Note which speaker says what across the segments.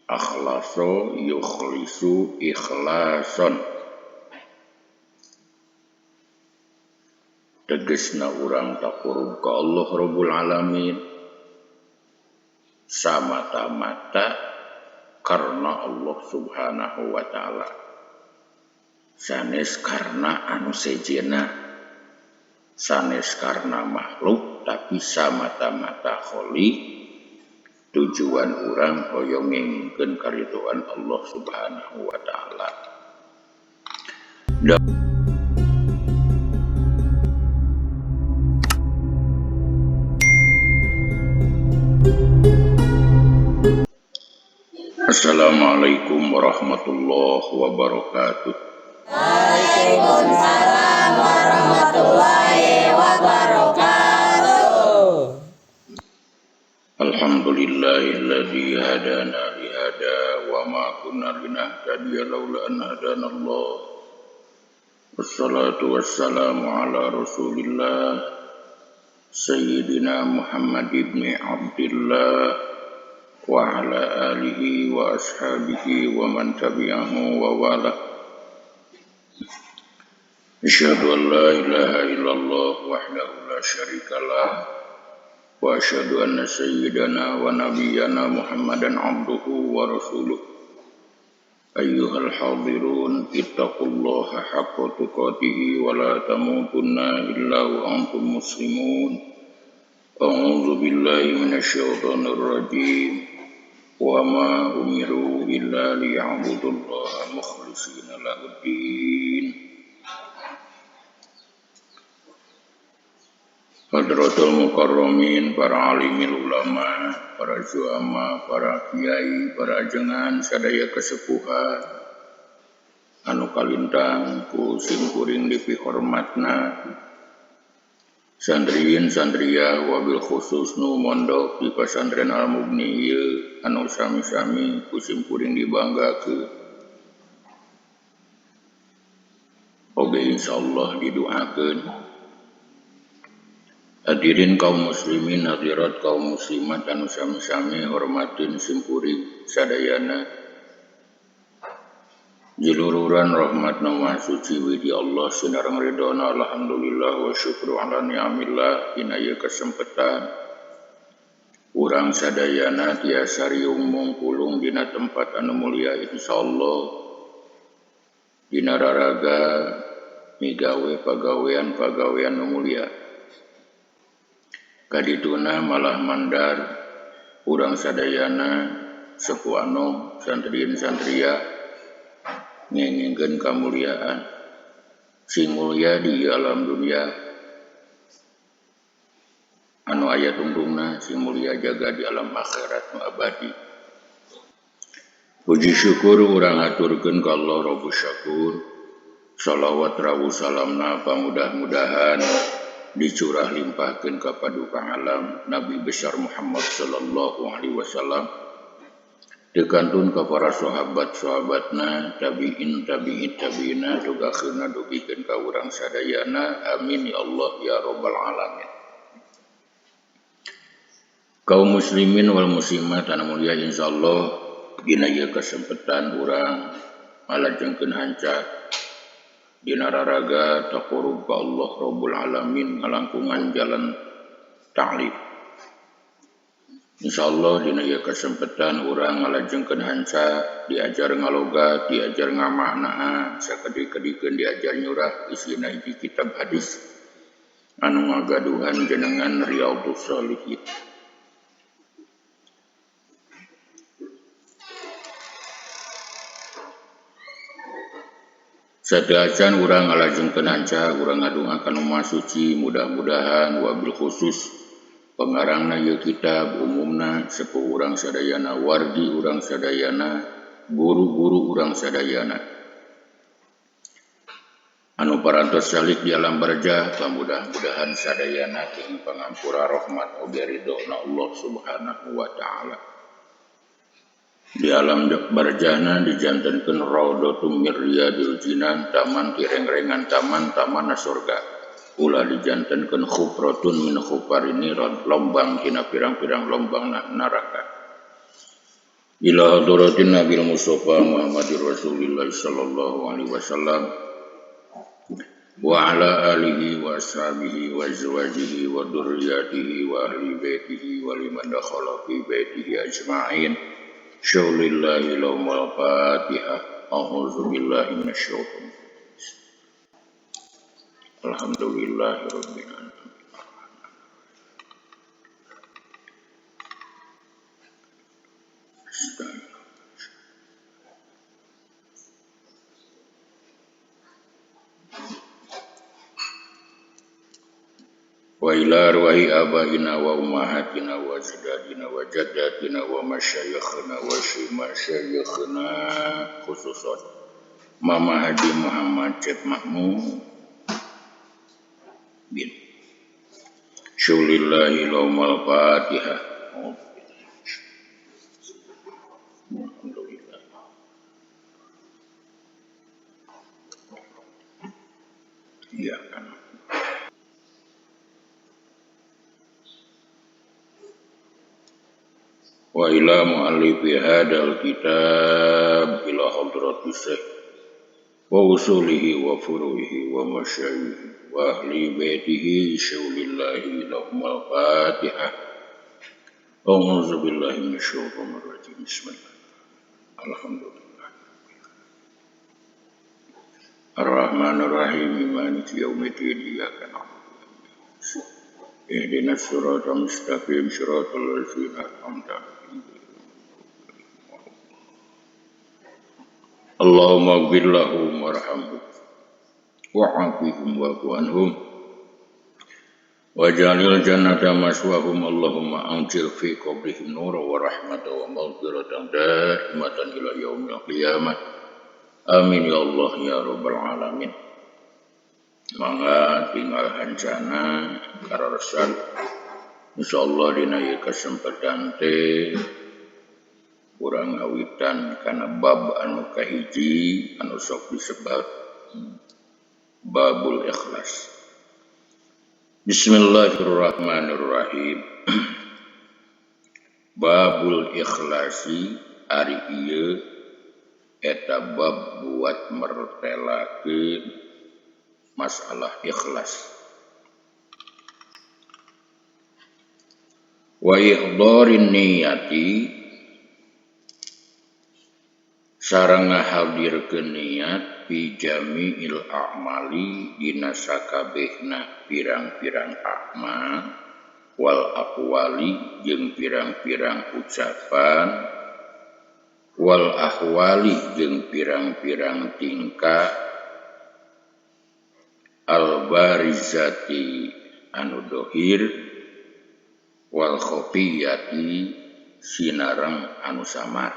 Speaker 1: Akhlaso yukhlisu ikhlason. Tegesna urang taqarrub ka Allah Rabbul Alamin samata-mata karena Allah Subhanahu wa taala. Sanes karena anu sejenna, sanes karena makhluk, tapi samata-mata kholi tujuan urang hoyong ngengkeun karidoan Allah Subhanahu wa taala. Assalamualaikum warahmatullahi wabarakatuh.
Speaker 2: Waalaikumsalam warahmatullahi wabarakatuh.
Speaker 1: Alhamdulillahilladzi hadana li hada wa ma kunna linahtadiya laula an hadana Allah. Wassalatu wassalamu ala Rasulillah Sayyidina Muhammad ibn Abdullah wa ala alihi wa ashabihi wa man tabi'ahu wa wala. Asyhadu an la ilaha illallah wahdahu la syarikalah wa asyhadu anna sayyidana wa nabiyyana Muhammadan abduhu wa rasuluh. Ayyuhal hadirun ittaqullaha haqqa tuqatih wa la tamutunna illa wa antum muslimun. A'udzu billahi minasyaitonir rajim. Wa ma umiru illa liya'budullaha mukhlishina lahuddin. Hadratul mukarramin, para alimil ulama, para zuama, para kiai, para ajengan sadaya kesepuhan anu kalintang ku simkuring dipihormatna, santriin santria wabil khusus nu mondok di pesantren Al-Mughni ieu anu sami-sami ku simkuring dibanggakeun. Oge insyaallah diduakeun. Hadirin kaum muslimin, hadirat kaum muslimat anu sami-sami hormatin simkuring sadayana. Jilururan rahmatna maha suci widi Allah sinareng ridona. Alhamdulillah wa syukru ala ni'amillah dina ieu kesempatan urang sadayana tiasa riung mungkulung dina tempat anu mulia insyaallah dina raraga migawe pagawean-pagawean nu mulia. Kadituna malah mandar urang sadayana sepuh anom santriin santria ngengengkeun kamuliaan sing mulia di alam dunia anu aya tungtungna sing mulia jaga di alam akhirat nu abadi. Puji syukur urang haturkeun ka Allah Rabbus Syakur. Salawat rawu salamna pamudah-mudahan dicurah limpahkeun ka paduka alam Nabi besar Muhammad sallallahu alaihi wasallam, dikantun ka para sahabat-sahabatna, tabi'in tabi'in tabi'ina, dugakeunna dugikeun ka urang sadayana. Amin ya Allah ya rabbal alamin. Kaum muslimin wal muslimat anu mulia, insyaallah dina ieu kesempatan urang ngalajengkeun hanca dina raraga taqarrub ka Allah Rabbul Alamin ngalangkungan jalan ta'lim. Insyaallah dina ieu kesempatan urang ngalajengkeun hanca diajar ngalogat, diajar ngamaknaan, sakedik-kedikeun diajar nyurah isina hiji kitab hadis anu ngagaduhan jenengan Riyadhus Shalihin. Sateuacan urang ngalajengkeun hanca, urang ngadonga ka Nu Maha Suci, mudah-mudahan wabil khusus pengarangna ieu kitab umumna sepuh urang sadayana, wargi urang sadayana, guru-guru urang sadayana anu parantos salik di alam barjah, pamudah-mudahan sadayana kenging pangampura rahmat oge ridho na Allah Subhanahu wa taala. Di alam barjahna dijantenkeun raudhatum min riyadil jinan, taman tirengrengan, taman-taman surga. Ulah dijantenkeun khufratun min khufarini, lombang tina pirang-pirang lombang neraka. Ila hadratin Nabil Mustafa Muhammadir Rasulillah sallallahu alaihi wasallam wa ala alihi wa ashabihi wa azwajihi wa dzurriyyatihi wa ahli baitihi wa liman dakhala fi baitihi ajma'in. Syaulillahi lahumul Fatihah. A'udzu billahi minasyaitonir rajim. Alhamdulillahi rabbil alamin. Wa ila arwahi abaina wa ummahatina wa ajdadina wa jaddatina wa masyayikhna wa masyayikhna khususan Mama Haji Muhammad Cep Mahmud bin Syulillahi laumal Fatihah. Alhamdulillah. Iya kan. Wa ila mu'allifi hadal kitab ila hadrati syekh wa usulihi wa furu'ihi wa masyayihi wa ahli baitihi syaulillahi lahumul Fatihah. A'udzu billahi minasyaitonir rajim. Bismillah. Alhamdulillah. Ar-Rahmanir Rahim, Maliki yaumiddin, iyyaka na'budu wa iyyaka nasta'in. Ihdinas siratal mustaqim, siratal ladzina an'amta 'alaihim. Allahumma ighfir lahum warhamhum wa'afihim wa'fu anhum waj'alil jannata maswahum. Allahumma anzil fi qabrihim nura wa rahmatan wa maghfiratan daimatan ila yaumil qiyamah. Amin ya Allah ya rabbal alamin. Mangga tinggal hancana kararesan insyaallah dina ieu kasempatan teh urang ngawitan kana bab anu kahiji anu sok disebat babul ikhlas. Bismillahirrahmanirrahim. Babul ikhlasi ari ieu eta bab buat mertelakeun masalah ikhlas. Wa ihdharin niyati sareng ngahadirkeun niat fi jami'il a'mali dina sakabehna pirang-pirang amal wal aqwali jeung pirang-pirang ucapan wal ahwali jeung pirang-pirang tingkah al barizati anu dohir wal khafiyati sinareng anu samar.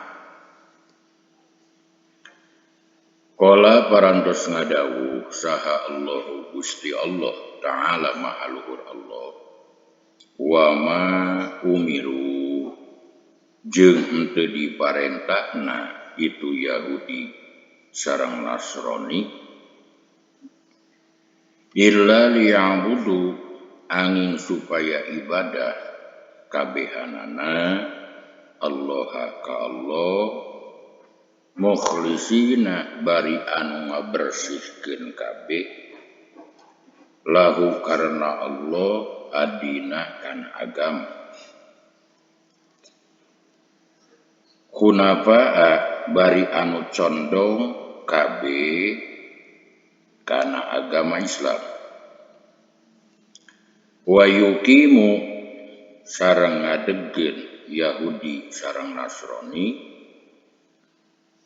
Speaker 1: Qala parantos ngadawuh saha Allahu Gusti Allah Ta'ala maha luhur Allah wa ma umiru jeung henteu diparentahna itu Yahudi sareng Nasrani illa liya'budu angin supaya ibadah kabehanana Allah ka Allah mukhlisina bari anu ngabersihkeun kabeh lahu karena Allah adina kana agama hunafa'a bari anu condong kabeh kana agama Islam wa yuqimu sareng ngadegkeun Yahudi sareng Nasrani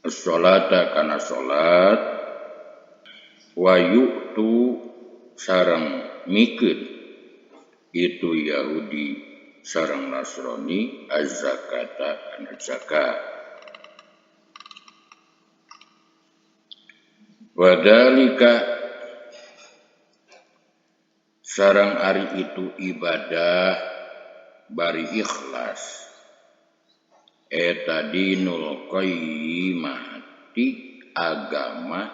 Speaker 1: as-sholata kana salat wa yu'tu sareng mikeun itu Yahudi sareng Nasrani az-zakata kana zakat. Wadalika sareng ari itu ibadah bari ikhlas eta dinul qayyimati agama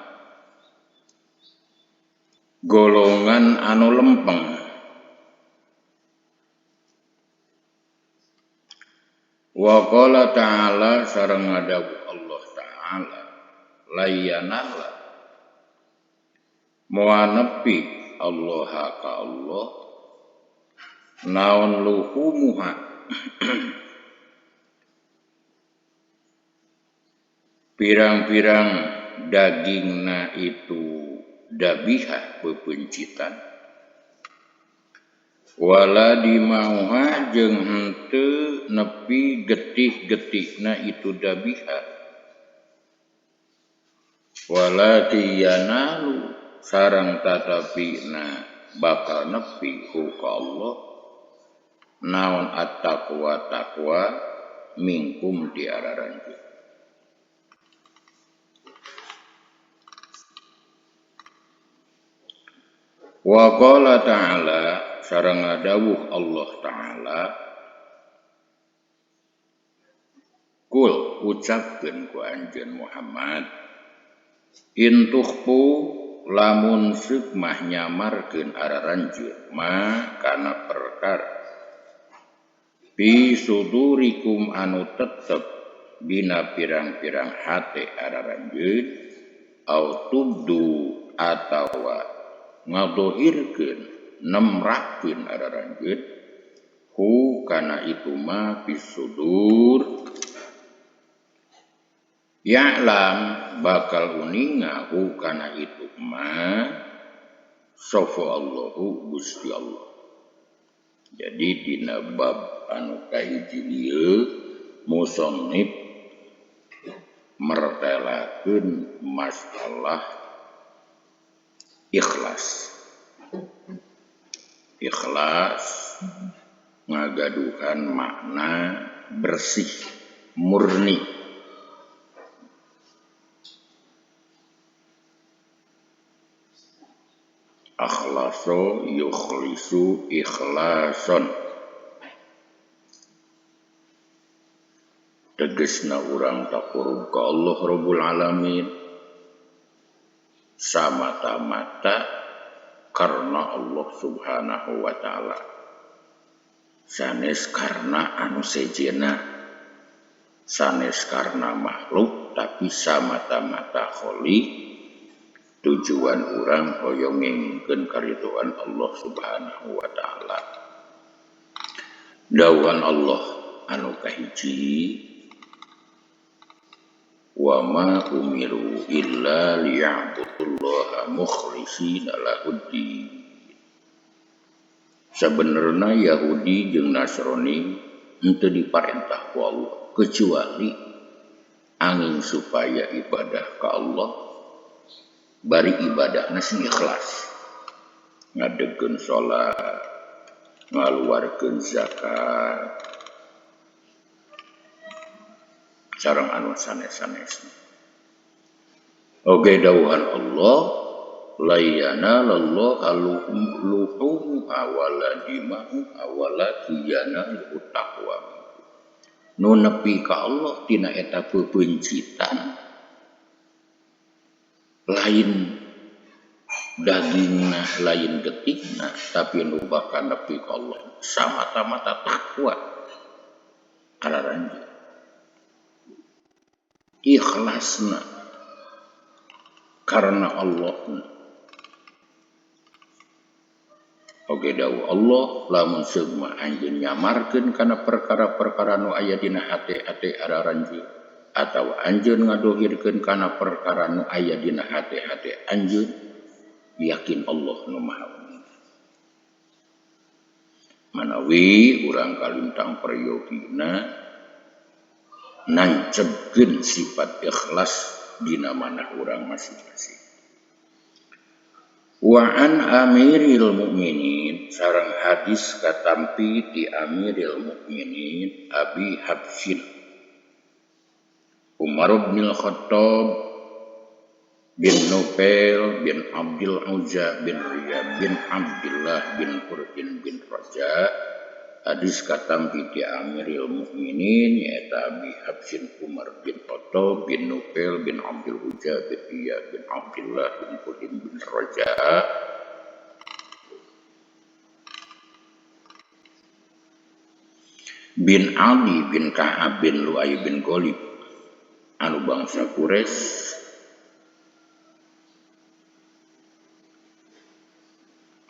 Speaker 1: golongan anu lempeng. Wa qala ta'ala sareng ngadawuh Allah ta'ala layanala moal nepi Allah ka Allah naon luhumuha pirang-pirang dagingna itu dabihah pepencitan wala dimauha jeung henteu nepi getih-getihna itu dabihah wala tiyanalu sareng tatapina bakal nepi ku ka Allah naon at-taqwa taqwa mingkum ti araranjeun. Wa qala ta'ala sareng ngadawuh Allah ta'ala kul ucapkeun ku anjeun Muhammad intukhfu lamun seuk mah nyamarkeun araranjeun ma kana perkara fi sudurikum anu tetep dina pirang-pirang hate araranjeun au tubdu atawa ngadohirkeun nemrakeun araranjeun hu kana itu ma fisudur ya'lam bakal uninga hu kana itu ma sapa Allahu Gusti Allah. Jadi dina bab anu kahiji ieu musannif mertelakeun masalah ikhlas. Ikhlas ngagaduhan makna bersih, murni. Akhlaso yukhlisu ikhlason. Tegesna urang taqarrub ka Allah Rabbul Alamin samata-mata karena Allah Subhanahu wa ta'ala, sanes karena anu sejena, sanes karena makhluk, tapi samata-mata kholi tujuan urang hoyong ngengkeun karidoan Allah Subhanahu wa ta'ala. Dawuhan Allah anu kahiji wa ma umiru illa liya'budullaha mukhlishina lahuddin. Sabenerna Yahudi jeung Nasrani henteu diparentah ku Allah kecuali angin supaya ibadah ka Allah bari ibadahna sing ikhlas, ngadegkeun salat, ngaluarkeun zakat, sareng anu sanes-sanesna. Oge dawuhan Allah la yanalallaha luhumuha wala dima'uha walakin yanaluhu taqwa. Nu nepi ka Allah tina eta peupencitan lain dagingna, lain getihna, tapi nu bakal nepi ka Allah samata-mata takwa kalaranjeun ikhlasna karena Allah. Oge dawuh Allah lamun seug mah anjeun nyamarkeun kana perkara-perkara nu aya dina hate-hate araranjeun atawa anjeun ngadohirkeun kana perkara nu aya dina hate-hate anjeun, yakin Allah nu Maha Uninga. Manawi urang kalintang prayogina nancebkeun sifat ikhlas dina manah urang masing-masing. Wa an Amiril Mukminin sareng hadis katampi ti Amiril Mukminin Abi Habsin Umar bin Khattab bin Nufail bin Abdul Uzza bin Riyab bin Abdullah bin Qur'in bin Raja. Hadis katampi ti Amiril Mukminin nyaeta Abi Habsin Umar bin Khattab bin Nufail bin Abdul Uzza bin Riyab bin Abdullah bin Qur'in bin Raja. Bin Adi bin Ka'ab bin Lu'ay bin Ghalib anu bangsa Quraisy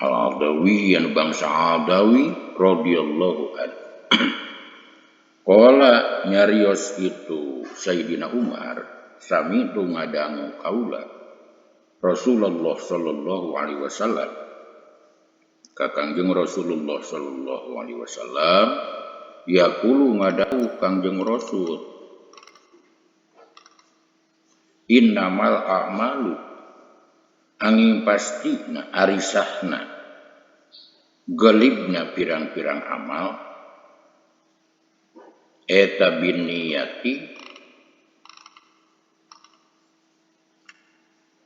Speaker 1: Al-Adawi anu bangsa Adawi radhiyallahu anhu. Qala nyarios itu Sayyidina Umar sami tu ngadangu kaula Rasulullah sallallahu alaihi wasallam ka Kangjeng Rasulullah sallallahu alaihi wasallam yaqulu ngadawuh Kangjeng Rasul innamal a'malu angin pastina arisahna gelibna pirang-pirang amal eta binniyati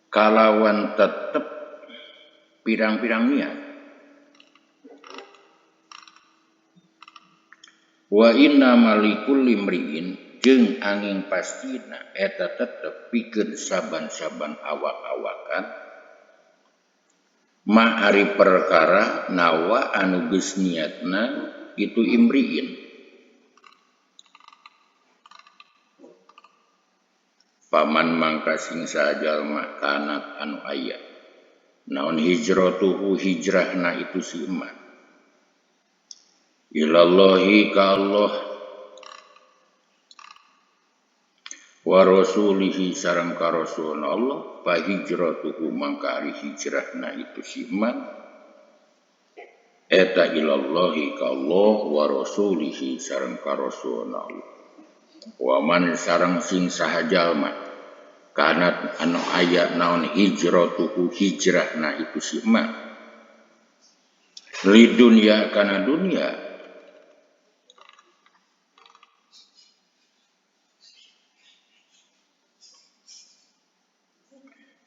Speaker 1: kalawan tetep pirang-pirang niat wa inna malikulli imri'in jeung angin pastina eta tetep pikeun saban-saban awak-awakan ma ari perkara nawa anu geus niatna itu imri'in paman mangka sing sajalma kanat anu aya naon hijratuhu hijrahna itu si iman ilallahi ka Allah wa rasulihi sareng ka rasul Allah fa hijratuhu mangka ari hijrahna itu si iman eta ilallahi ka Allah wa rasulihi sareng ka rasul Allah wa man sareng sing saha jalma kanat anu aya naon hijratuhu hijrahna itu si iman li dunya kana dunya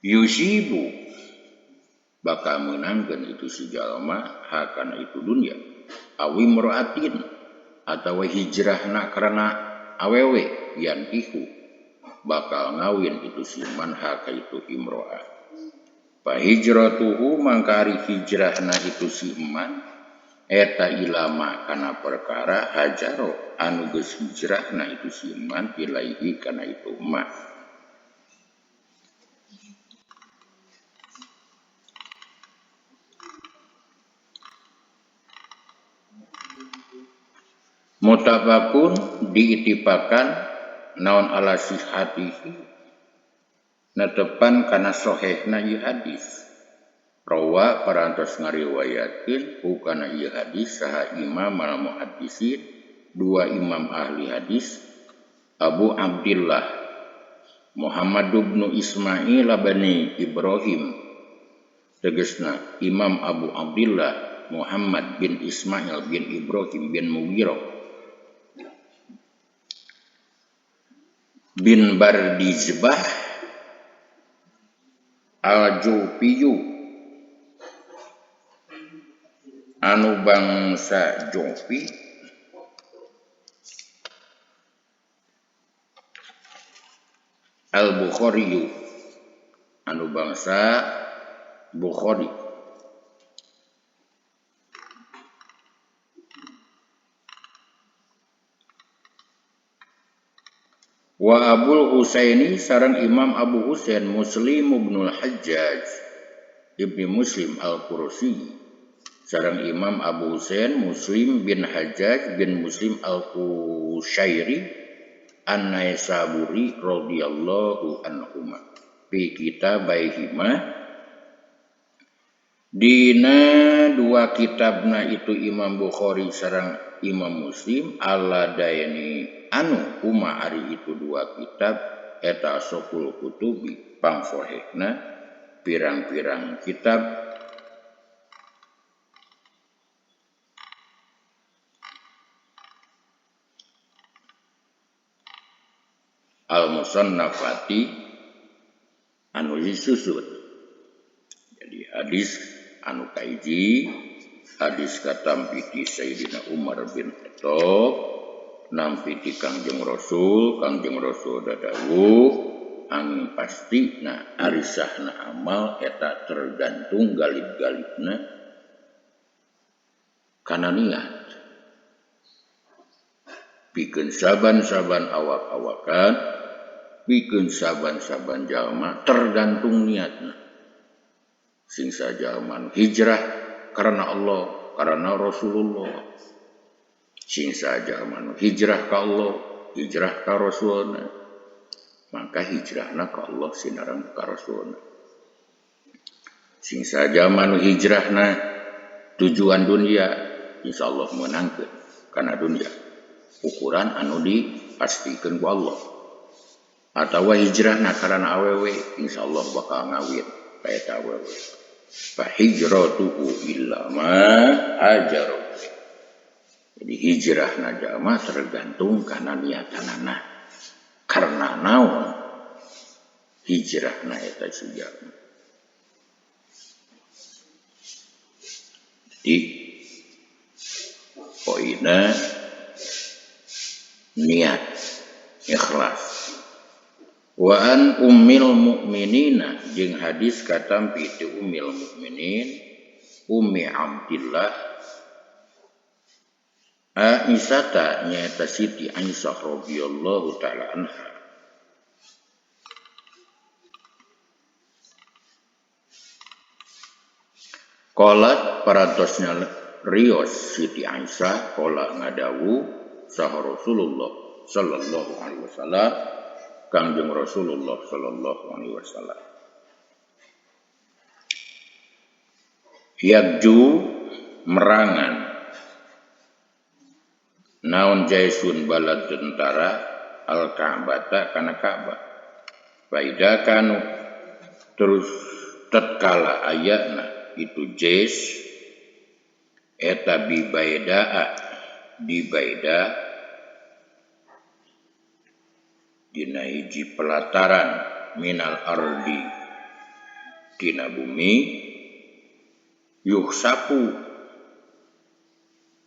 Speaker 1: yusibu bakal meunangkeun itu si jalma hakana itu dunya awi mraatin atawa hijrahna karena awewe yankihu bakal ngawin itu si man haka itu imro'ah fa hijratuhu mangka ari hijrahna itu si man eta ilama kana perkara hajaro anu geus hijrahna itu si man ilaihi kana itu ma. Muttafaqun diitipakan naon ala sihhatihi netepan kana sahihna ieu hadis rawa parantos ngariwayatkeun hukana ieu hadis saha imam al muhaddisin dua imam ahli hadis Abu Abdillah Muhammad bin Ismail bin Ibrahim tegasna Imam Abu Abdillah Muhammad bin Ismail bin Ibrahim bin Mughirah bin Bardizbah Al-Jufiyu anu bangsa Jufi Al-Bukhariyu anu bangsa Bukhari wa Abul Husaini sareng Imam Abu Husain Muslim ibnul Hajjaj ibni Muslim Al-Qursi sareng Imam Abu Husain Muslim bin Hajjaj bin Muslim Al-Qushairi An-Naisaburi radhiyallahu anhuma fi kitabaihima dina dua kitabna itu Imam Bukhari sareng Imam Muslim aladaini anu uma ari itu dua kitab eta sokul kutubi pangsohehna pirang-pirang kitab al-musannafati anu disusun. Jadi hadis anu kaiji hadis katampi ti Sayyidina Umar bin Khattab nampi ti Kangjeng Rasul, Kangjeng Rasul dadawuh angin pastina arisahna amal eta tergantung galib-galibna kana niat. Pikeun saban-saban awak-awakan, pikeun saban-saban jalma tergantung niatna. Sing sajalma nu hijrah karena Allah, karena Rasulullah. Sing sajalma nu hijrah ka Allah, hijrah ka Rasulna. Maka hijrahna ka Allah sinareng ka Rasulna. Sing sajalma nu hijrahna tujuan dunia, insyaallah meunangkeun kana dunia. Ukuran anu dipastikeun ku Allah. Atawa hijrahna karana awewe, insyaallah bakal ngawin ka eta awewe. Fa hijratuhu illa ma hajaru. Jadi hijrahna jalma tergantung kana niatanana. Karena naon hijrahna eta si jalma. Jadi poina niat ikhlas. Wa an ummil mu'minina jeung hadis katampi ti ummil mukminin Ummi Abdillah Aisyata nyaeta Siti Aisyah radhiyallahu taala anha. Qalat parantosna rios Siti Aisyah qala ngadawu saha Rasulullah sallallahu alaihi wasallam Kangjeng Rasulullah sallallahu alaihi wasallam. Yakju merangan naon jaisun bala tentara al Ka'bata kana Ka'bah. Faida kanu terus tatkala ayana itu jais eta bi baidaa di baida dina hiji pelataran minal ardi dina bumi yuhsapu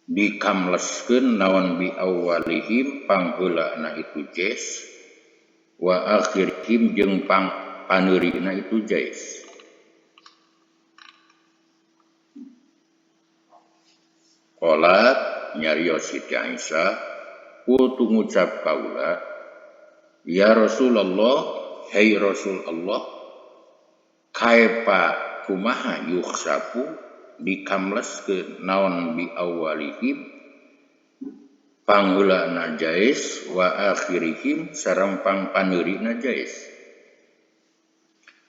Speaker 1: dikamleskeun naon bi awalihim pangheulana itu jais wa akhirihim jeung pang paneurina itu jais. Qalat nyarios Siti Aisyah qultu ngucap kaula ya Rasulullah, hei Rasul Allah, kaifa kumaha yukhsafu dikamleskeun naon bi awalihim pangheulana jais wa akhirihim sareng pangpaneurina jais.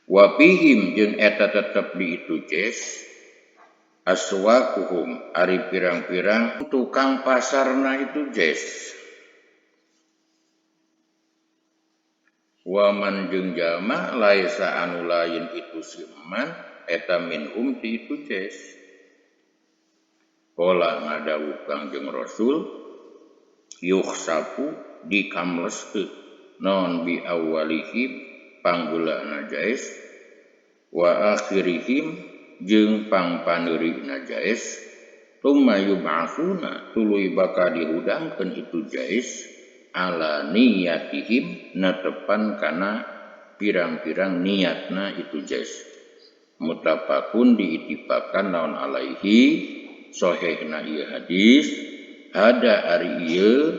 Speaker 1: Wa fihim jeung eta tetep di itu jais aswaquhum ari pirang-pirang tukang pasarna itu jais. Waman jeung jalma laisa anu lain itu si eman eta minhum ti itu jais. Qala ngadawuh Kangjeng Rasul yukhsafu dikamleskeun naon bi awalihim pangheulana jais wa akhirihim jeung pangpaneurina jais tumma yub'atsuna tuluy bakal dihudangkeun itu jais ala niyatihim netepan kana pirang-pirang niatna itu jais. Muttafaqun diittifakan naon alaihi sahihna ieu hadis hada ari ieu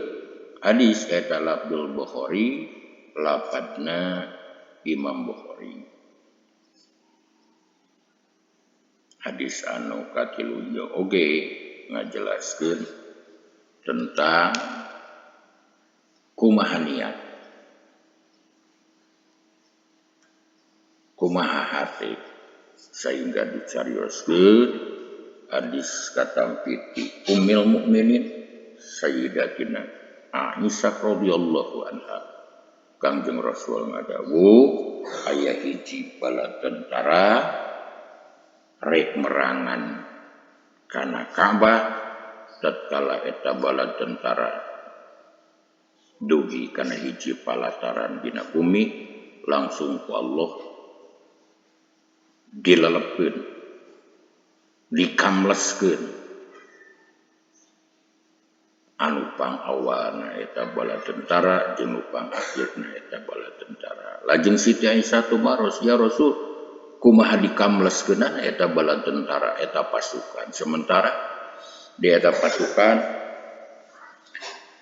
Speaker 1: hadis eta lafdzul Bukhari lafadzna Imam Bukhari. Hadis anu katilu ieu oge ngajelaskeun tentang kumaha niat, kumaha hate, sehingga dicarioskeun hadis katampi ti Ummil Mukminin Sayyidatina Aisyah radhiyallahu anha. Kangjeng Rasul ngadawuh aya hiji bala tentara rek merangan kana Ka'bah tatkala eta bala tentara dugi kana hiji palataran dina bumi langsung ku Allah dilelepkeun dikamleskeun anu pang awalna eta bala tentara jeung nu pang akhirna eta bala tentara. Lajeng Siti Aisyah tumaros, ya Rasul, kumaha dikamleskeunana eta bala tentara eta pasukan, sementara di eta pasukan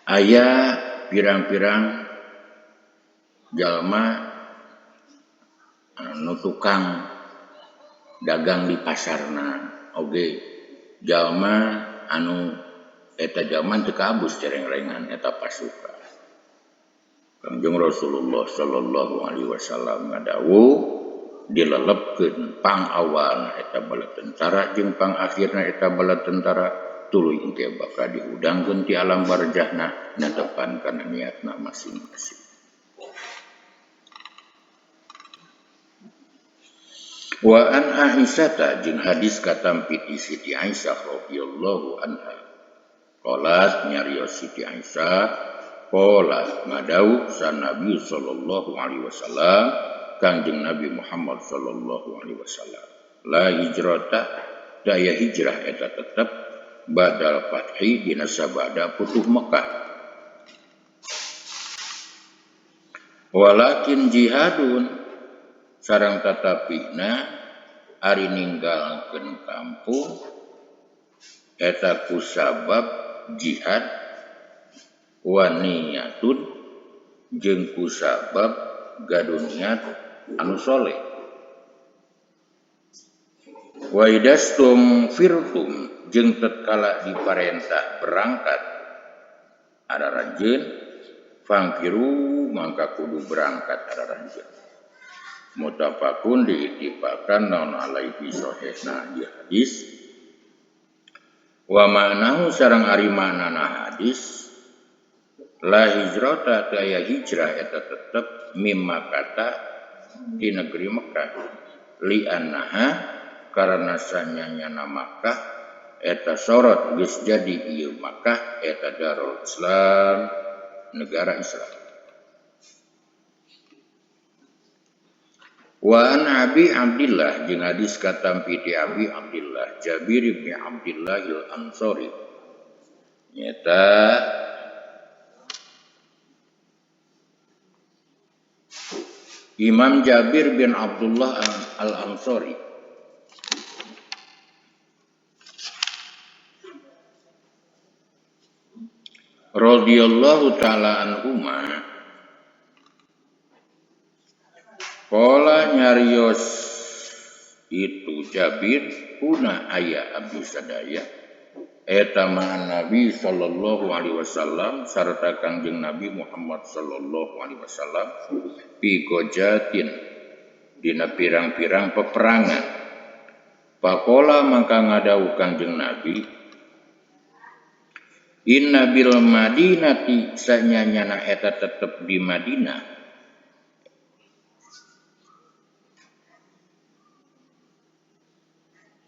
Speaker 1: Aya pirang-pirang jalma anu tukang dagang di pasarna oge jalma anu eta jalma teu kaabus cereng-rengan eta pasukan. Kangjeng Rasulullah sallallahu alaihi wasallam ngadawuh dilelepkeun pang awalna eta bala tentara jeung pang akhirna eta bala tentara tuluy engke bakal dihudangkeun ti alam barzahna netepan kana niatna masing-masing. Wa an Aisyah jeung hadis katampi ti Siti Aisyah radhiyallahu anha. Qalat nyarios Siti Aisyah, qala ngadawuh sa Nabi sallallahu alaihi wasallam Kangjeng Nabi Muhammad sallallahu alaihi wasallam. La hijrata daya hijrah eta tetep badal fathi dina sabada putuh Mekah. Walakin jihadun sareng tatapina ari ninggalkeun kampung eta kusabab jihad wa niyatun jeung kusabab gaduh niat anu soleh. Wa idastum firtum jeung tatkala diparentah berangkat araranjeun fangkiru mangka kudu berangkat araranjeun. Muttafaqun diittifakan naon alaihi sahihna ieu hadis. Wa ma'nahu sareng ari maknana hadis la hijrata taya hijrah eta tetep mimma kata di negeri Mekah li annaha karena sanyanyana Makkah eta sorot geus jadi ieu Makkah eta Darul Islam negara Islam. Wa an Abi Abdillah jeung hadis katampi ti Abi Abdillah Jabir bin Abdillah al-Ansari nyata Imam Jabir bin Abdullah al-Ansari radhiyallahu taala anhuma qala nyarios itu Jabir kuna aya abdi sadaya eta ma'an Nabi sallallahu alaihi wasallam sarta Kangjeng Nabi Muhammad sallallahu alaihi wasallam fi gojatin dina pirang-pirang peperangan. Pakola mangka ngadawuh Kangjeng Nabi inna bil madinati sanyanyana eta tetep di Madinah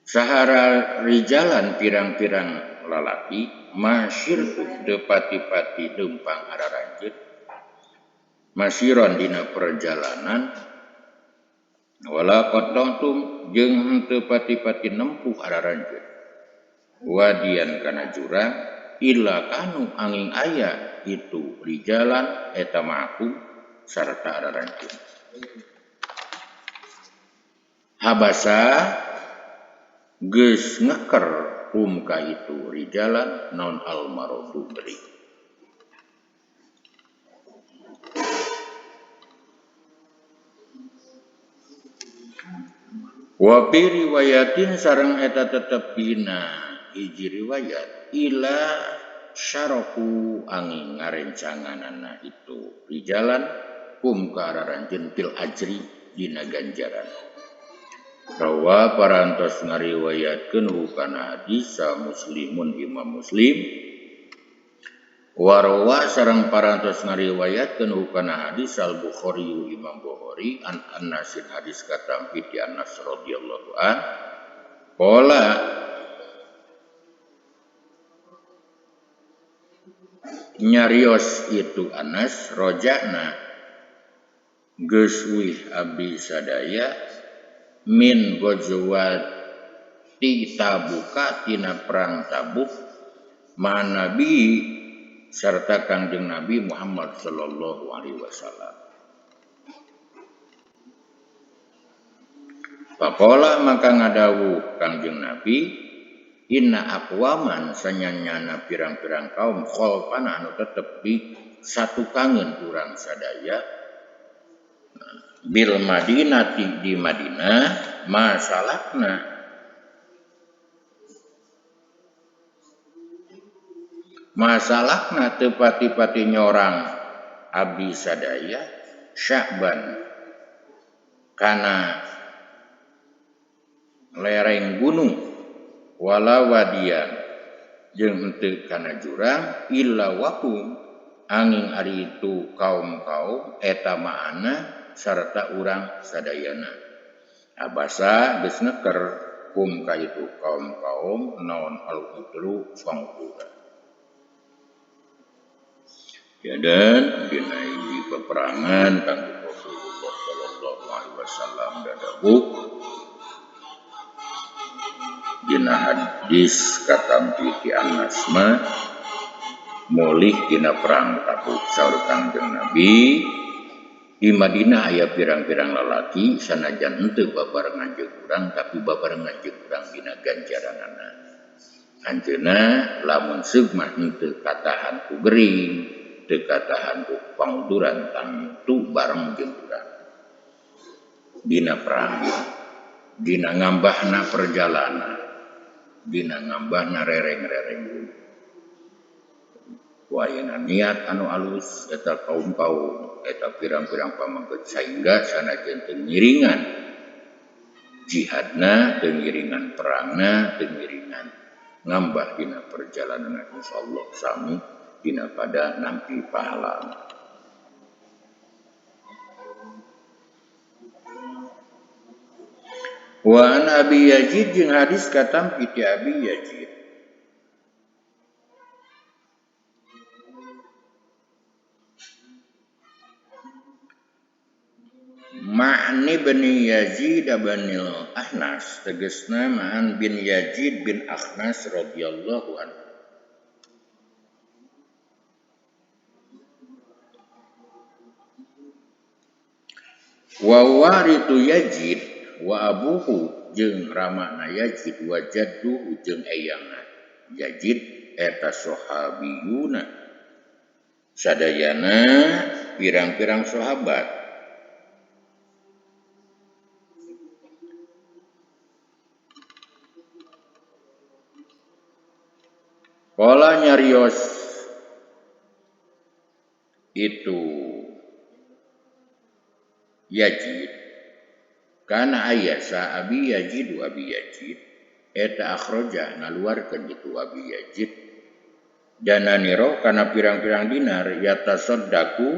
Speaker 1: sahara rijalan pirang-pirang lalaki masyirtu teu pati-pati leumpang araranjeun masiron dina perjalanan wala qaddantum jeung henteu pati-pati nempuh araranjeun wadian kana jurang illa kanu angin aya itu rijalan eta ma'akum sarta araranjeun. Habasa geus ngeker hum ka itu rijalan non almarodu beri. Wa fi riwayatin sareng eta tetep dina hiji riwayat ila syaraku angin ngarencanganana itu rijalan hum ka araranjeun fil ajri dina ganjaran. Rawa parantos ngariwayatkeun hukana hadis Muslimun Imam Muslim warwa sareng parantos ngariwayatkeun hukana hadis Al Bukhari Imam Bukhari an Anasin hadis katampi ti Anas radhiyallahu an qala nyarios itu Anas rojana geus wih abdi sadaya min gozwati Tabuka tina perang Tabuk ma Nabi serta Kangjeng Nabi Muhammad sallallahu alaihi wasallam. Faqala maka ngadawuh Kangjeng Nabi Inna aqwaman sanyanyana pirang-pirang kaum kholfana anu tetep di satukangeun urang sadaya bil Madinati di Madinah masalahna masalahna teu pati-pati nyorang abdi sadaya Sya'ban kana lereng gunung wala wadian jeung henteu kana jurang illa wahum angin ari itu kaum-kaum eta maana sarta urang sadayana abasa geus neker kum ka itu kaum-kaum naon al-udru fangtura. Ya dan dina hiji peperangan Kangjeng Rasulullah sallallahu alaihi wasallam dadabuk dina hadis katampi ti Anas mah mulih dina perang Tabuk saur Kangjeng Nabi di Madinah aya pirang-pirang lalaki sanajan henteu babarengan jeung urang tapi babarengan jeung urang dina ganjaranana. Anjeunna lamun seug mah henteu katahan ku gering, teu katahan ku panguduran tangtu bareng jeung urang. Dina perang, dina ngambahna perjalanan, dina ngambahna rereng-rereng. Wayana niat anu alus eta kaum-kaum eta pirang-pirang pamangkeut sahingga sanajan teu ngiringan jihadna, teu ngiringan perangna, teu ngiringan ngambah dina perjalanan insyaallah sami dina pada nampi pahala. Wa an Abi Yazid jeung hadis katampi ti Abi Yazid Ma'ni bin Yazid bin Ahnas tegasna Ma'an bin Yazid bin Ahnas radhiyallahu anhu. Wa warithu Yazid wa abuhu jeung ramana Yazid wa jadduhu jeung eyangna Yazid eta sahabiyuna sadayana pirang-pirang sahabat. Kala nyarios itu Yazid kana aya sa Abi Yazid wa Abi Yazid eta akhraja ngaluarkeun itu Abi Yazid dananiro kana pirang-pirang dinar yatasaddaqu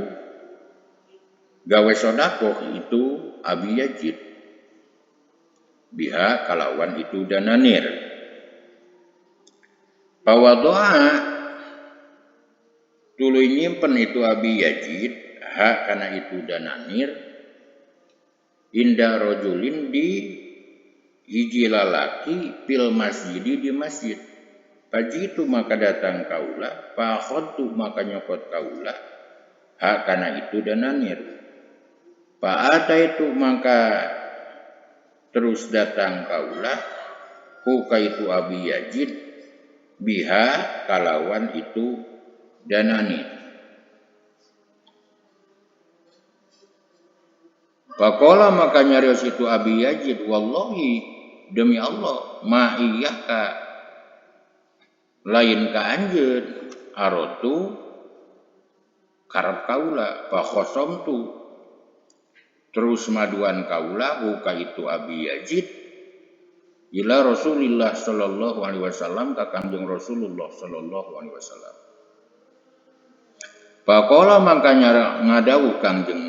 Speaker 1: gawe sedekah itu Abi Yazid biha kalawan itu dananir. Pawadoa tuluy nyimpen itu Abi Yazid ha kana itu dananir inda rajulin di hiji lalaki fil masjidi di masjid. Pajitu maka datang kaula, fa akhadtu maka nyokot kaula ha kana itu dananir. Fa ataitu maka terus datang kaula ku ka itu Abi Yazid biha kalawan itu danani. Faqala maka nyarios itu Abi Yazid wallahi demi Allah ma iyyaka lain ka anjeun arotu karep kaula fa khosamtu terus maduan kaula ka itu Abi Yazid ila Rasulillah sallallahu alaihi wasallam ka Kangjeng Rasulullah sallallahu alaihi wasallam. Faqala mangka ngadawuh Kangjeng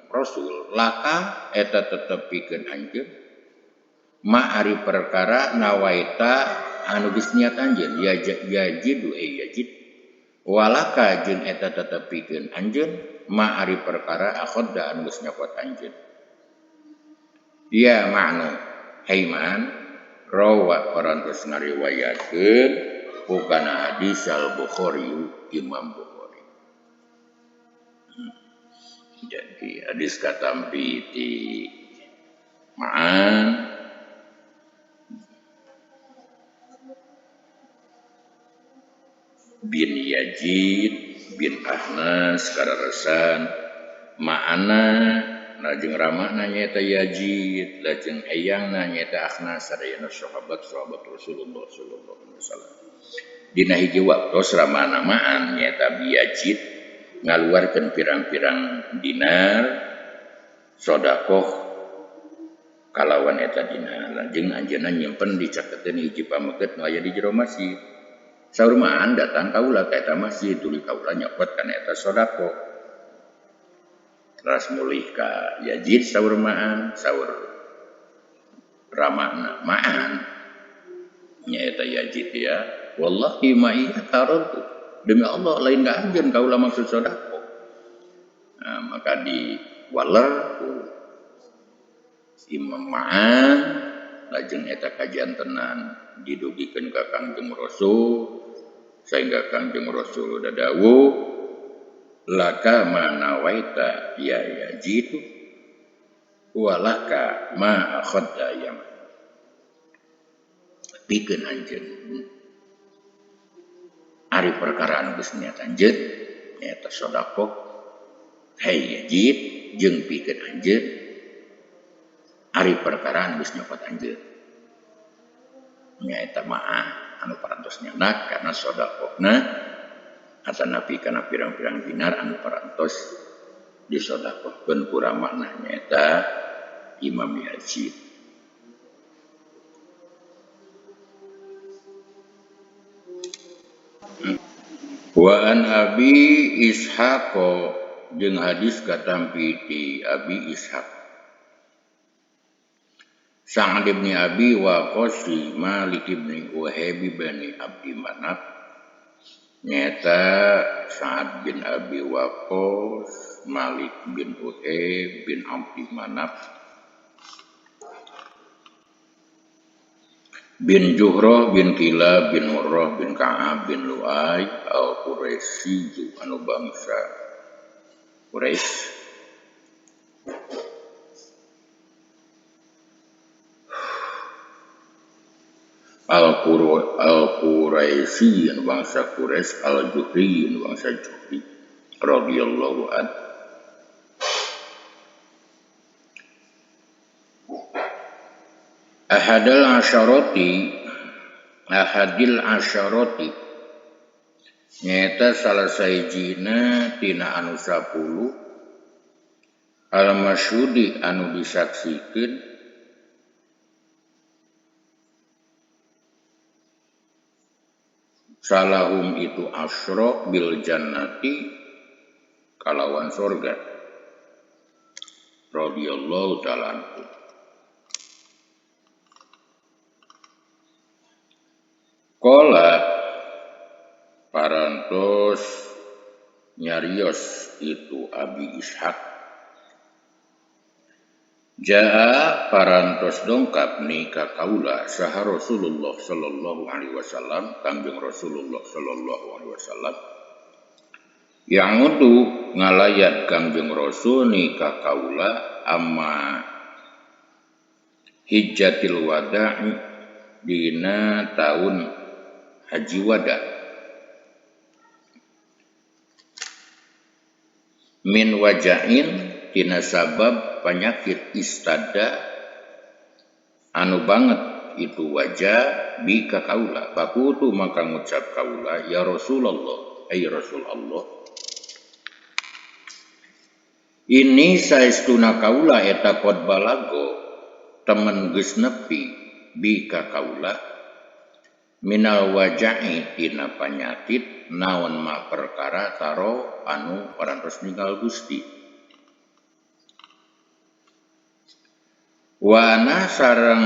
Speaker 1: Rasul laka eta tetep pikeun anjeun ma ari perkara nawaita anu geus niat anjeun ya yajidu yajid walaka jeung eta tetep pikeun anjeun ma ari perkara akhadda anu geus nyokot anjeun. Ya ma'nu haiman rawa parantos ngariwayatkeun hukana hadis al-Bukhari Imam Bukhari. Jadi hadis katampi ti Ma'an Yazid bin Ahnas kararesan ma'ana lajeng ramana nyaeta Yazid lajeng eyangna nyaeta Akhnas sadayana sahabat-sahabat Rasulullah sallallahu alaihi wasallam. Dina hiji waktos ramana ma'an nyaeta Yazid ngaluarkeun pirang-pirang dinar sedekah kalawan eta dinar lajeng anjeunna nyimpen dicaketeun hiji pameget nu aya di jero masjid. Saur ma'an datang kaula ka eta masjid tuluy kaula nyokot kana eta sedekah. Teras mulih ka Yazid saur ma'an saur ramana ma'an nyaeta Yazid ya wallahi ma iya taradu demi Allah lain ka anjeun kaula maksud sedekah. Nah, maka di waler ku Imam Ma'an lajeng eta kajantenan didugikeun ka Kangjeng Rasul sehingga Kangjeng Rasul dadawuh laka ma nawaita ya Yazid walaka ma akhadta ya pikeun anjeun ari perkara anu geus niat anjeun nyaeta sedekah hei Yazid jeung pikeun anjeun ari perkara anu geus nyokot anjeun nyaeta maah anu parantos nyanak karena sedekahna atanapi kana pirang-pirang dinar anu parantos disedekahkeun ku ramana nyaeta Imam Yazid. Wa an Abi Ishaq jeung hadis katampi ti Abi Ishaq Sa'ad ibn Abi Waqqas Malik ibn Wahab bin Abdi Manaf nyaeta Sa'ad bin Abi Waqqas Malik bin Wahab bin Abdi Manaf bin Juhrah bin Kilab bin Murrah bin Ka'ab bin Lu'ay al-Quraisy anu bangsa Quraisy. Al-Quraisy anu bangsa Quraisy, Al-Juhri anu bangsa Juhri radhiyallahu an. Ahadil asyarati nyaeta salah sahijina tina anu 10 al-masyhudi anu disaksikeun salahum itu asyra bil jannati kalawan sorga radhiyallahu ta'ala anhu. Qala parantos nyarios itu Abi Ishaq jaa parantos dongkap ni ka kaula saha Rasulullah sallallahu alaihi wasallam Kangjeng Rasulullah sallallahu alaihi wasallam yang udu ngalayat Kangjeng Rasul ni ka kaula amma hijjatil wada'i dina taun haji wada min wajain tina sabab penyakit istada anu banget itu wajah bi ka kaula fakutu maka ngucap kaula ya Rasulullah ay Rasulullah ini saestuna kaula eta qad balago temen geus nepi bi ka kaula minal waja'i tina panyakit naon ma perkara taro anu parantos ninggal Gusti wa ana sareng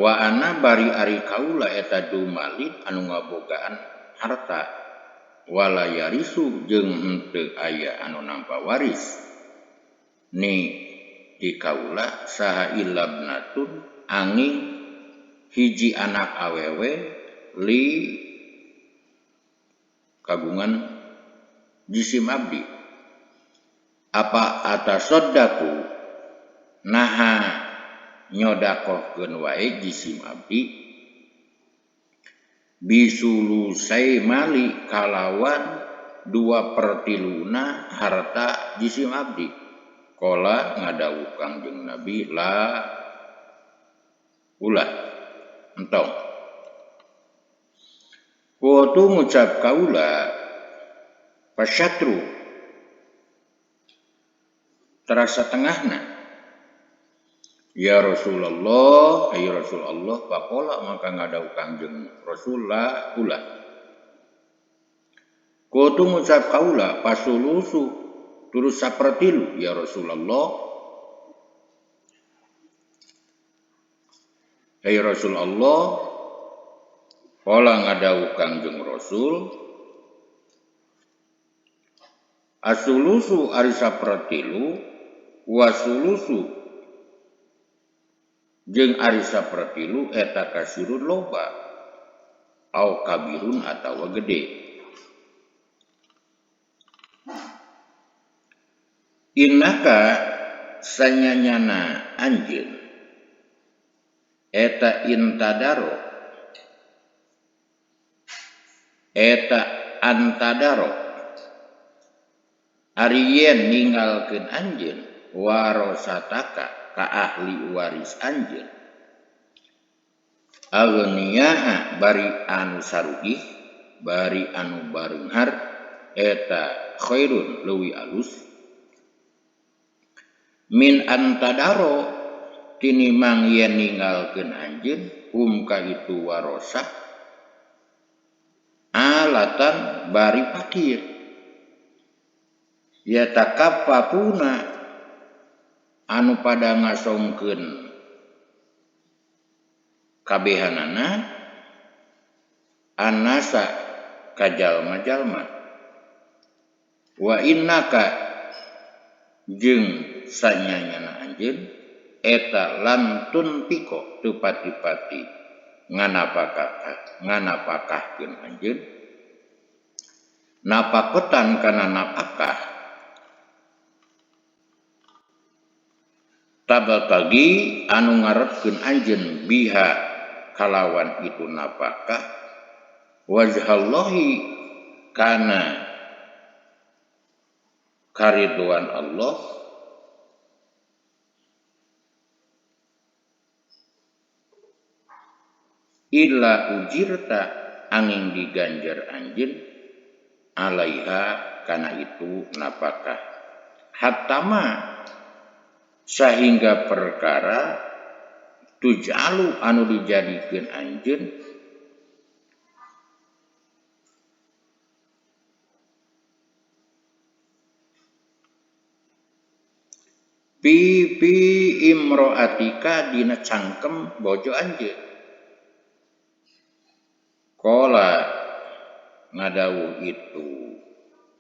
Speaker 1: wa ana bari ari kaula eta dumalin anu ngabogaan harta wala yarisu jeung henteu aya anu nampa waris ni di kaula saha ilabnatun angin hiji anak awewe li kagungan jisim abdi apa atasaddaku naha nyodakohkeun wae jisim abdi bisulusai mali kalawan 2/3 harta jisim abdi. Qala ngadawuh Kangjeng Nabi la ulah entong. Qultu ngucap kaula pasyatru terasa tengahna. Ya Rasulullah, ya Rasulullah, faqala maka ngadawuh Kangjeng Rasul la ulah. Qultu ngucap kaula pasulusu terus sapertilu ya Rasulullah. Ya Rasulullah, qala ngadawuh Kangjeng Rasul asulusu ari sapertilu wasulusu jeung ari sapertilu eta kasirun loba au kabirun atawa gede. Innaka sanyanyana anjeun eta intadaro eta antadaro ari yen ninggalkeun anjeun warosataka ka ahli waris anjeun aghniyaa bari anu sarugih bari anu bareunghar eta khairun leuwih alus min antadaro tinimang yen ninggalkeun anjeun hum ka itu warosah alatan bari fakir yatakafafuna anu pada ngasongkeun kabehanana anasa ka jalma-jalma wa innaka jeung sanyanyana anjeun eta lantun piko teu pati-pati nganapakahkeun anjeun napakotan kana napakah tabatagi anu ngarepkeun anjeun biha kalawan itu napakah wajhallahi kana kariduan Allah illa ujirta angin diganjar anjeun alaiha kana itu napakah hattama sehingga perkara tujalu anu dijadikeun anjeun pi imroatika dina cangkem bojo anjeun. Qala ngadawuh itu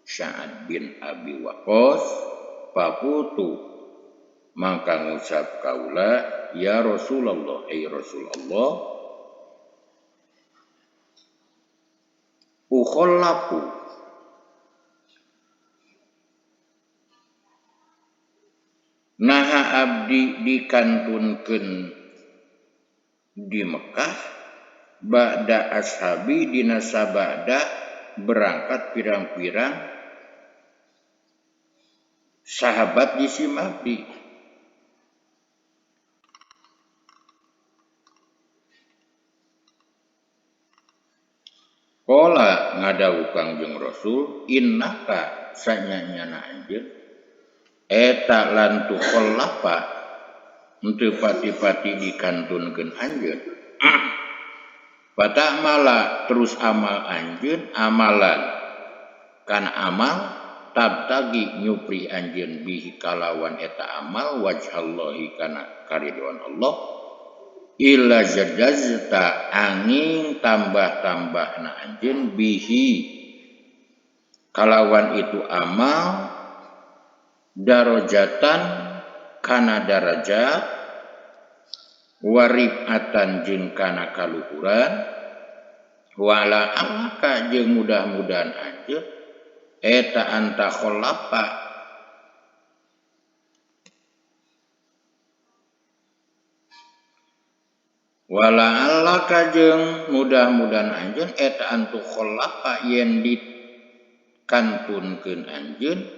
Speaker 1: Sa'ad bin Abi Waqqas faqutu maka ngucap kaula ya Rasulullah ay Rasulullah ukhallafu naha abdi dikantunkeun di Mekah ba'da ashabi dina sabada berangkat pirang-pirang sahabat di abdi. Qala ngadawuh Kangjeng Rasul innaka sanyanyana anjeun eta lan tukhallafa henteu pati-pati dikantunkeun anjeun Fatamala terus amal anjeun amalan kana amal tabtagi nyupri anjeun bihi kalawan eta amal wajhallahi kana karidhoan Allah illa jazazta angin tambah-tambahna anjeun bihi kalawan itu amal darajatan kana darajat waribatan jeung kana kaluhuran wala alaka jeung mudah-mudahan anjeun eta anta khalafa wala alaka jeung mudah-mudahan anjeun eta antu khalafa yen kantunkeun anjeun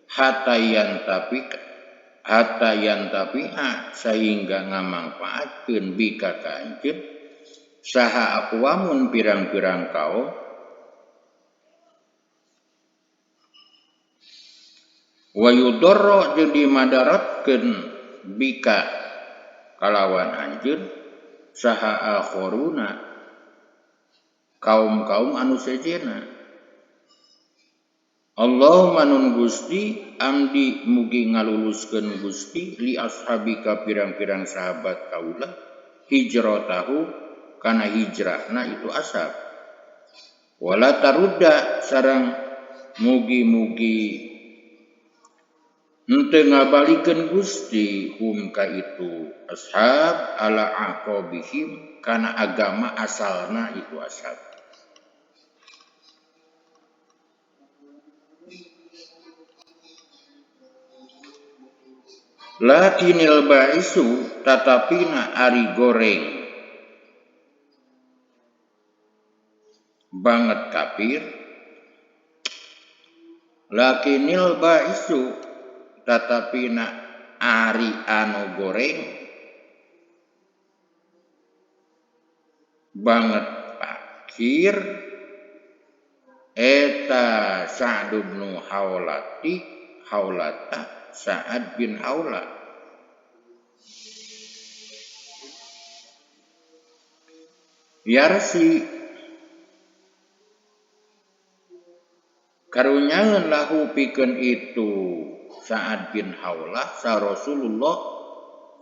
Speaker 1: hatayan tapi hatayan tapi'a sehingga ngamangpaatkeun bika ka anjeun saha aqwamun pirang-pirang kaum wa yudarra jeung dimadaratkeun bika kalawan anjeun saha akhoruna kaum-kaum anu sejenna. Allahumma nun Gusti amdi mugi ngaluluskeun Gusti li ashabika pirang-pirang sahabat kaula hijratahu kana hijrahna itu ashab wala tarudda sareng mugi-mugi henteu ngabalikeun Gusti hum ka itu ashab ala aqabihim kana agama asalna itu ashab. Lakinil ba'isu tatapina ari goreng banget kafir. Lakinil ba'isu tatapina ari anu goreng banget pakir eta Sa'd bin Haulati Haulata Sa'ad bin Haula. Yarsi karunyangan lahu pikeun itu Sa'ad bin Haula sa Rasulullah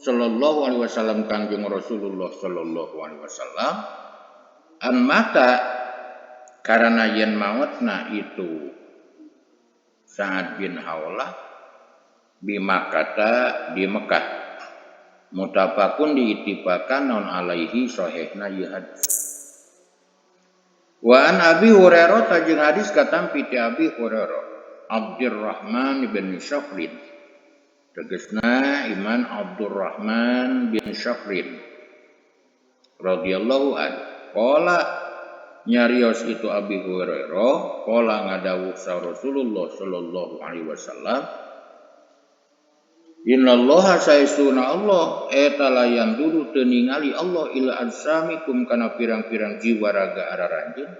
Speaker 1: sallallahu alaihi wasallam Kangjeng Rasulullah sallallahu alaihi wasallam an mata karena yen mautna itu Sa'ad bin Haula bimakata di Mekah mutafakun diittifakan non alaihi sahihna ieu hadis. Wa an Abi Hurairah jeung hadis katampi ti Abi Hurairah Abdurrahman bin Syafrin tegasna iman Abdurrahman bin Syafrin radhiyallahu an qala nyarios itu Abi Hurairah qala ngadawuh sa Rasulullah sallallahu alaihi wasallam innallaha saestuna Allah eta layan dulu teu ningali Allah ila adsamikum kana pirang-pirang jiwa raga araranjeun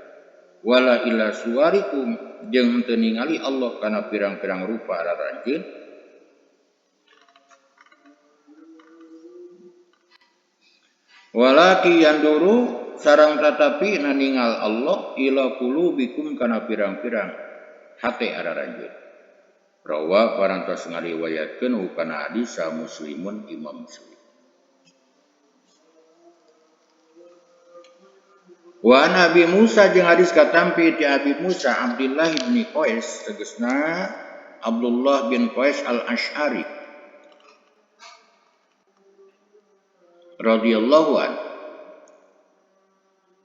Speaker 1: wala ila suwarikum jeung teu ningali Allah kana pirang-pirang rupa araranjeun walaki yanduru sareng tatapi naningal Allah ila qulubikum kana pirang-pirang hate araranjeun. Rawa parantos ngariwayatkeun hukana hadis sa Muslimun Imam Muslim. Wa an Abi Musa jeung hadis katampi ti Abi Musa Abdullah bin Qais tegasna Abdullah bin Qais Al-Asy'ari radhiyallahu an.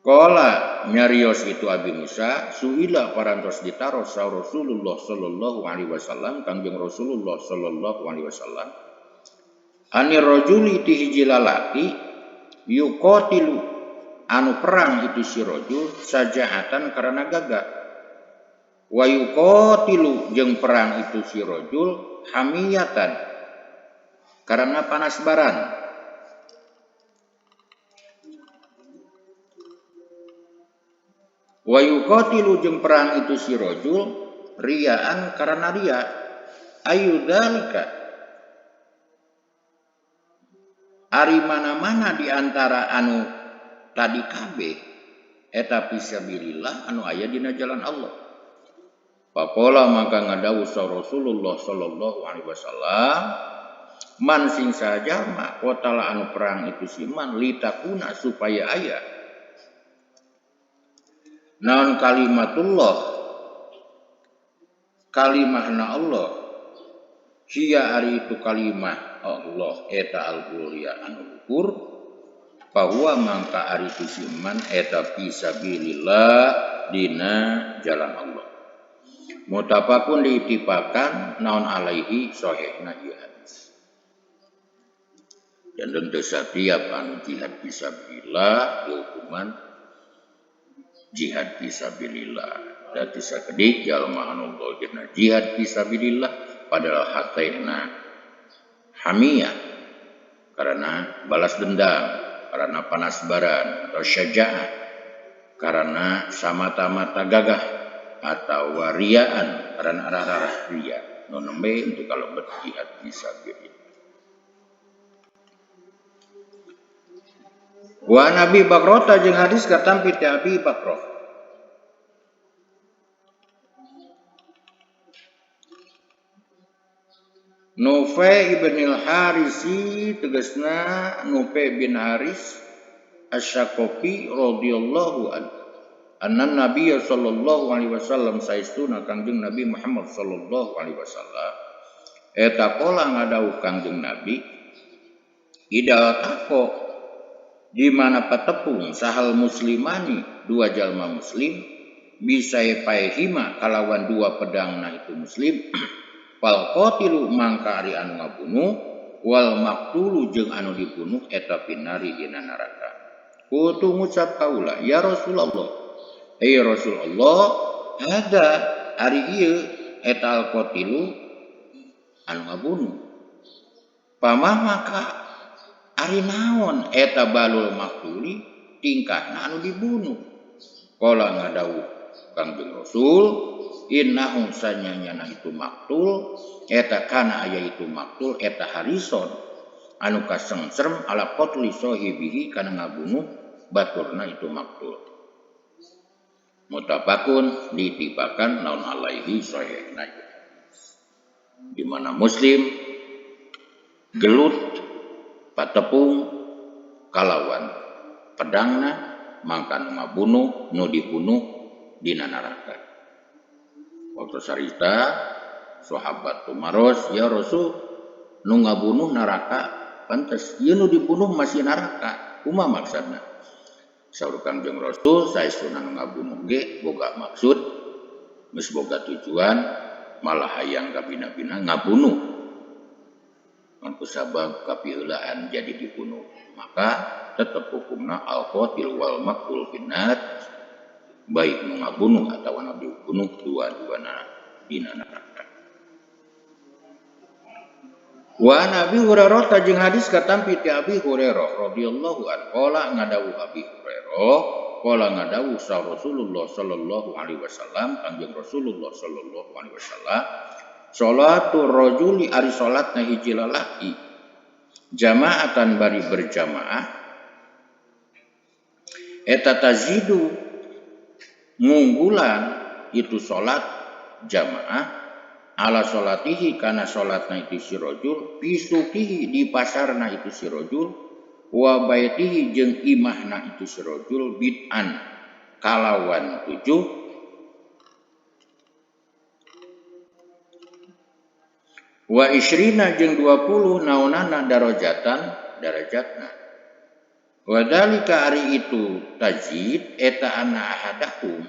Speaker 1: Qala nyarios itu Abi Musa suila parantos ditaros sa Rasulullah sallallahu alaihi wasallam Kangjeng Rasulullah sallallahu alaihi wasallam anir rajuli ti hiji lalaki yuqatilu anu perang itu si rajul sajaatan karena gagah wa yuqatilu jeung perang itu si rajul hamiyatan karena panas baran. Wa yuqatilu jeung perang itu si rajul riaan karena ria ayu dzalika ari mana-mana di antara anu tadi kabeh eta fisabilillah anu aya dina jalan Allah. Faqala maka ngadawuh sa Rasulullah sallallahu alaihi wasallam man sing sajalma qatala anu perang itu si man litakuna supaya aya naon kalimatullah kalimahna Allah hiya ari itu kalimah Allah eta al-ulya anu luhur bahwa mangka ari itu si man eta fisabilillah dina jalan Allah mutafakun diittifakan naon alaihi sahihna ieu hadis. Dan tentu setiap anu jihad fisabilillah dihukuman jihad fisabilillah. Dadi sakedik jalma anu zahirna jihad fisabilillah padahal hatena hamiyah karena balas dendam, karena panas baran atau syaja'ah, karena samata-mata gagah atau wariaan karena arah-arah ria nu nembe untuk kalau berjihad fisabilillah. Wa Nabi Bakrota jeung hadis katampi ti Abi Bakroh. Nufai ibn al-Harisi tegasna Nufai bin Haris Asy-Syakofi radhiyallahu anhu anna Nabi sallallahu alaihi wasallam saestuna Kangjeng Nabi Muhammad sallallahu alaihi wasallam eta pola ngadawuh Kangjeng Nabi ida tako di mana patepung sahal muslimani dua jalma muslim bisa paehima kalawan dua pedangna itu muslim fal qatilu mangka ari anu ngabunuh wal maqtulu jeung anu dibunuh eta pinari dina neraka. Kutu ngucap kaula ya Rasulullah, hey Rasulullah, hada ari ieu eta al qatilu anu ngabunuh. Pamah maka ari naon eta balul maqtuli tingkahna anu dibunuh. Qala ngadawuh Kangjeng Rasul innahum sanyanyana itu maktul eta kana aya itu maktul eta harison anu kasengserem ala qatli sahibihi kana ngabunuh baturna itu maktul. Mutabakun ditibakan naon alaihi sahihna. Di mana muslim gelut patepung kalawan pedangna mangka nu ngabunuh nu dibunuh dina neraka. Waktu sarita sahabat tumaros ya Rasul nu ngabunuh neraka pantes ieu nu dibunuh masih neraka kumaha maksudna? Saur Kangjeng Rasul saestuna nu ngabunuh ge boga maksud geus boga tujuan malah hayang kabina-bina ngabunuh ngan kusabab kapiheulaan jadi dibunuh maka tetep hukumna al qatil wal maqtul finnar baik nu ngabunuh atawa nu dibunuh dua-duana dina neraka. Wa Nabi Hurairah jeung hadis katampi ti Abi Hurairah radhiyallahu an qala ngadawuh Abi Hurairah qala ngadawuh sa Rasulullah sallallahu alaihi wasallam Kangjeng Rasulullah sallallahu alaihi wasallam salatul rajuli ari salatna hiji lalaki jamaatan bari berjamaah eta tazidu ngunggulan itu salat jamaah ala salatihi kana salatna itu si rajul bisukihi di pasarna itu si rajul wa baitihi jeung imahna itu si rajul bid'an kalawan 7 wa isrina jeung 20 naonana darajatan darajatna wa dzalika ari itu tajid eta anna ahadahum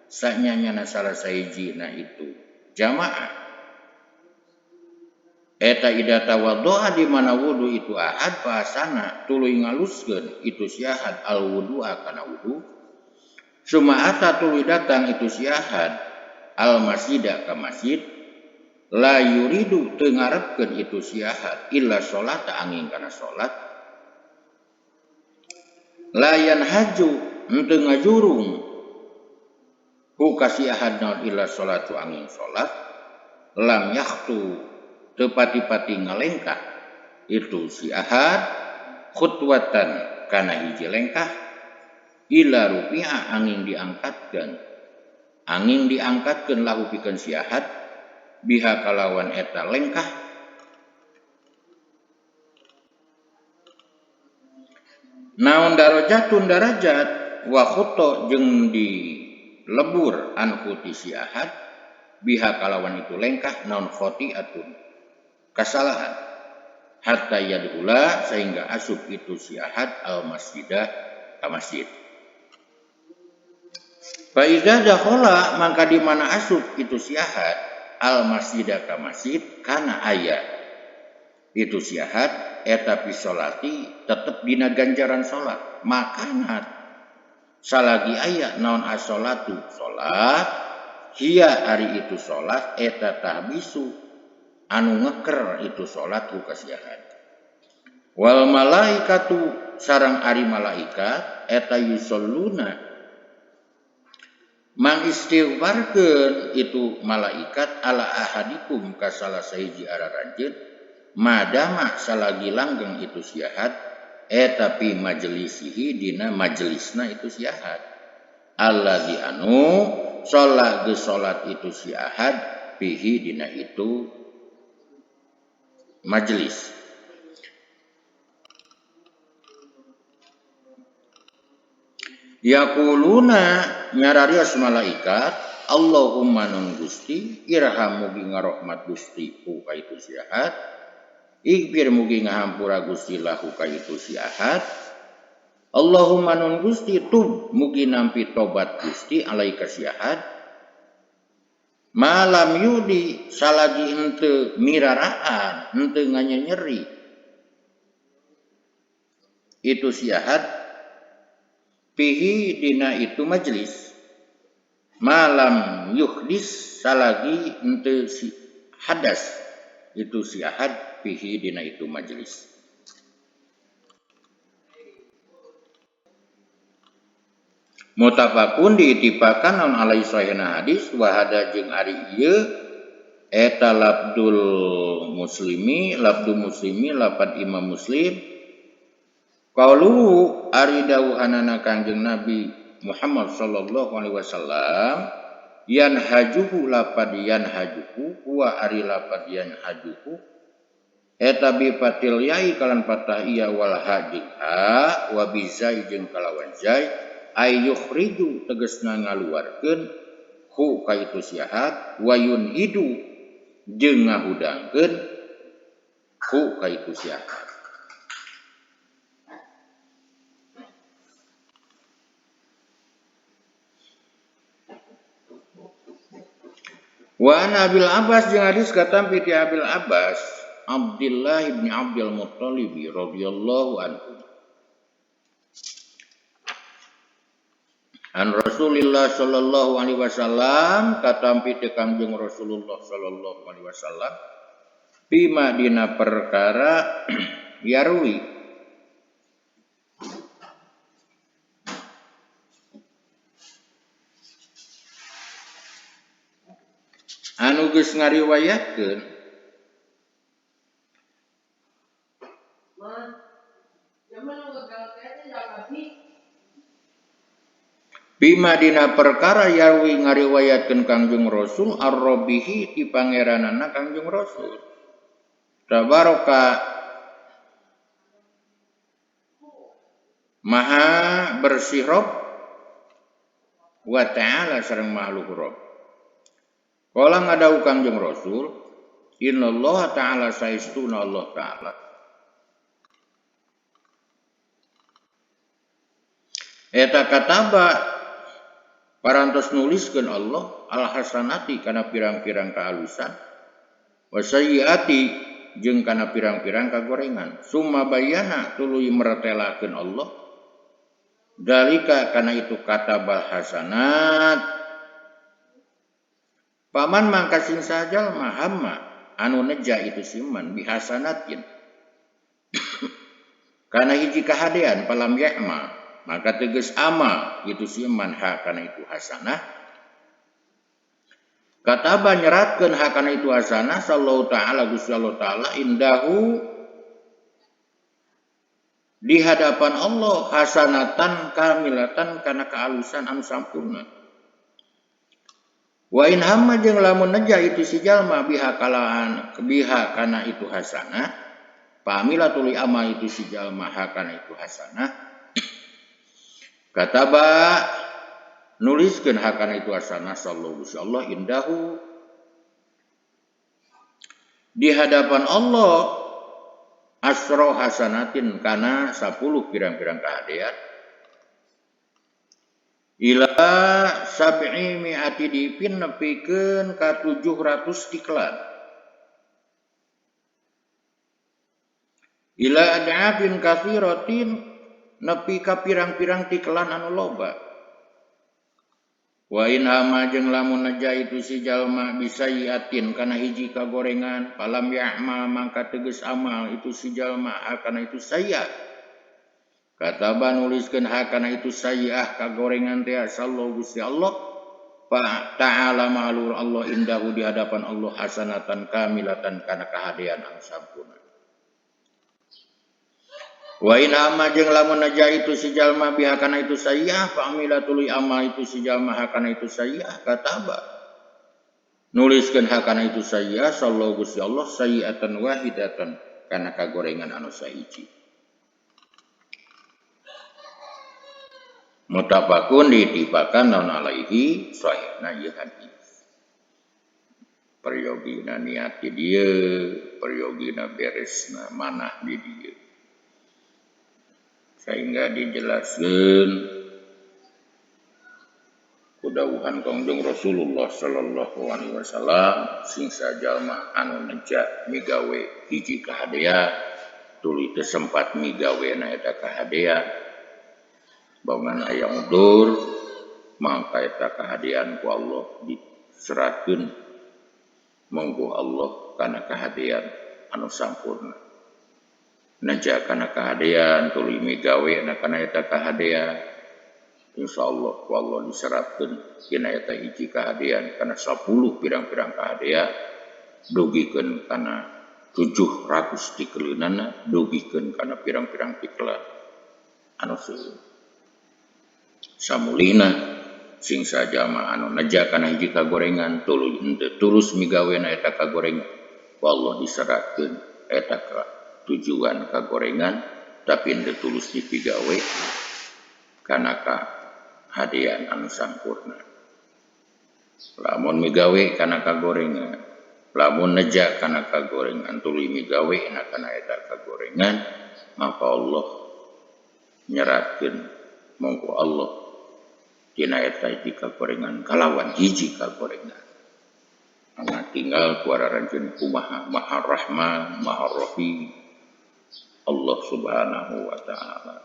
Speaker 1: sanyanyana salah sahijina itu jamaah eta ida tawaddoa di mana wudu itu ahad bahasana tuluy ngaluskeun itu si ahad al wudu'a kana wudu suma ata tuluy datang itu si ahad al masjida ka masjid la yuridu teu ngarepkeun itu si ahad illa sholata angin kana salat layan haju henteu ngajurung hu ka si ahad naon illa sholatu angin salat lam yakhtu teu pati-pati ngalengkah itu si ahad khutwatan kana hiji lengkah ila rupiah angin diangkatkeun lahu pikeun si ahad biha kalawan eta lengkah naon darajatun darajat wa khutta jeung dilebur anhu ti si ahad biha kalawan itu lengkah naon khotiatun kesalahan hatta yadkhula sehingga asup itu si ahad al masjidah ka masjid. Fa idza dakhala mangka di mana asup itu si ahad al masjidah ka masjid kana aya itu si ahad eta fi sholati tetep dina ganjaran salat makanat salagi aya naon as-sholatu salat Hia ari itu salat eta tahbisu anu ngeker itu salat ku kasiahan. Wal malaikatu sareng ari malaikat eta yusalluna mangistighfarkeun itu malaikat ala ahadikum ka salah sahiji araranjeun madama salagi langgeng itu siahat eta pi majelisihi dina majelisna itu siahat alladzi anu sholat geus salat itu si ahad pihi dina itu majelis. Yaquluna nyararios malaikat Allahumma nun Gusti irham mugi ngarohmat Gusti ku ka itu si ahad ighfir mugi ngahampura Gusti lahu ka itu si ahad Allahumma nun Gusti tub mugi nampi tobat Gusti alaika si ahad malam yudi salagi henteu miraraan henteu nganyeri itu si ahad pihi dina itu majelis malam yuhdis salagi henteu si hadas itu si ahad pihi dina itu majelis. Mutafakun diitipakan naon alai sahihna hadis wa hada jeung ari ieu eta labdul muslimi labdu muslimi lapad Imam Muslim qaulu ari dawuhanana Kangjeng Nabi Muhammad sallallahu alaihi wasallam yan hajuhu lapad yan hajuhu wa ari lapad yan hajuhu eta bi fatil yai kalan patah iya wal ha jeung ha wa bizai jeung kalawan zai ayyukhriju tegasna ngaluarkeun hu ka itu siahat wa yunhidu jeung ngahudangkeun hu ka itu siahat. Wa an Abil Abbas jeung hadis katampi ti Abil Abbas Abdullah ibni Abdul Muttalib radhiyallahu anhu an Rasulillah sallallahu alaihi wasallam katampi ti Kangjeng Rasulullah sallallahu alaihi wasallam bima dina perkara yarwi anu geus ngariwayatkeun bima dina perkara yarwi ngariwayatkeun Kangjeng Rasul ar-Rabbihi ti pangeranana Kangjeng Rasul tabaraka maha bersih Rabb wa ta'ala sareng makhluk Rabb. Kala ngadawuh Kangjeng Rasul innallaha ta'ala saestuna Allah ta'ala eta kataba parantos nuliskeun Allah al-hasanati kana pirang-pirang kaalusan wa sayyiati jeung kana pirang-pirang kagorengan summa bayana tuluy mertelakeun Allah dalika kana itu katabal hasanat paman mangka sing sajalma hamma anu neja itu siman bihasanatin kana hiji kahadean palam ya'ma maka tegas ama itu siman ha kana itu hasanah kataba nyeratkeun ha kana itu hasanah sallallahu ta'ala Gusti Allah ta'ala indahu di hadapan Allah hasanatan kamilatan kana kaalusan anu sampurna wa in hamma jeung lamun neja itu si jalma biha kalaan biha kana itu hasanah pamila tuluy ama itu si jalma ha kana itu hasanah kataba nuliskeun hakana itu hasanah sallallahu Allah indahu di hadapan Allah asra hasanatin kana 10 pirang-pirang kahadean ila sab'i mi'ati dipin nepikeun ka 700 tiklan ila ad'afin katsiratin nepi ka pirang-pirang tiklan anu loba. Wa in hama jeung lamun neja itu si jalma bisayiatin kana hiji kagorengan falam ya'mal mangka tegas amal itu si jalma kana itu sayyi'ah. Kataba nuliskeun hakana itu sayyi'ah kagorengan teh sallallahu Gusti Allah fa ta'ala ma'lur Allah indahu di hadapan Allah hasanatan kamilatan kana kahadean anu sampurna. Wa in hama jeung lamun neja itu si jalma biha kana itu sayyi'ah fa amila tuluy amal itu si jalma hakana itu sayyi'ah kataba nuliskeun hakana itu sayyi'ah sallallahu Gusti Allah sayyi'atan wahidatan kana kagorengan anu sahiji. Muttafaqun ditipakan naon alaihi sahihna ieu hadis. Peryogina niat di dieu, peryogina beresna manah di dieu. Sehingga dijelaskeun kudawuhan Kangjeng Rasulullah sallallahu alaihi wasallam sing sajalma anu neja migawe hiji kahadea tuluy teu sempat migawe na eta kahadea bangan aya udur mangka eta kahadean ku Allah diseratkeun monggo Allah kana kahadean anu sampurna. Neja kana kahadean tuluy migawe na kana eta kahadean insyaallah ku Allah diseratkeun dina eta hiji kahadean kana 10 pirang-pirang kahadean dugikeun kana 700 tikeleunana dugikeun kana pirang-pirang tikelan anu seueur. Samulina sing sajama anu neja kana hiji kagorengan tuluy henteu tulus migawe na eta kagorengan ku Allah diseratkeun eta ka tujuan kagorengan tapi henteu tulus dipigawe kana kahadean anu sampurna. Lamun migawe kana kagorengan, lamun neja kana kagorengan tuluy migawe na kana eta kagorengan maka Allah nyeratkeun monggo Allah dina eta hiji kagorengan kalawan hiji kagorengan. Maka tinggal ku araranjeun kumaha Maha Rahman Maha Rahim Allah Subhanahu wa ta'ala.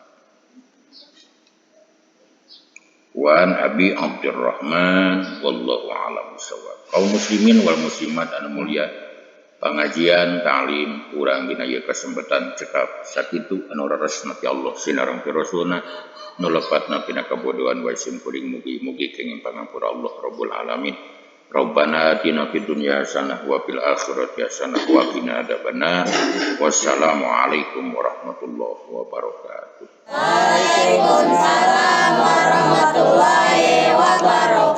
Speaker 1: Wa an Abi Abdurrahman wallahu a'lam bissawab. Kaum muslimin wal muslimat anu mulia, pangajian ta'lim urang dina ieu kesempatan cekap sakitu anu raresna ti Allah sinareng ti Rasulna nu lepatna tina kabodohan wae sim kuring mugi-mugi kenging pangampura Allah Rabbul Alamin. Rabbana atina fid dunya hasanah wa fil akhirati hasanah wa qina adzabannar. Wassalamualaikum warahmatullahi wabarakatuh.
Speaker 2: Waalaikumsalam warahmatullahi wabarakatuh.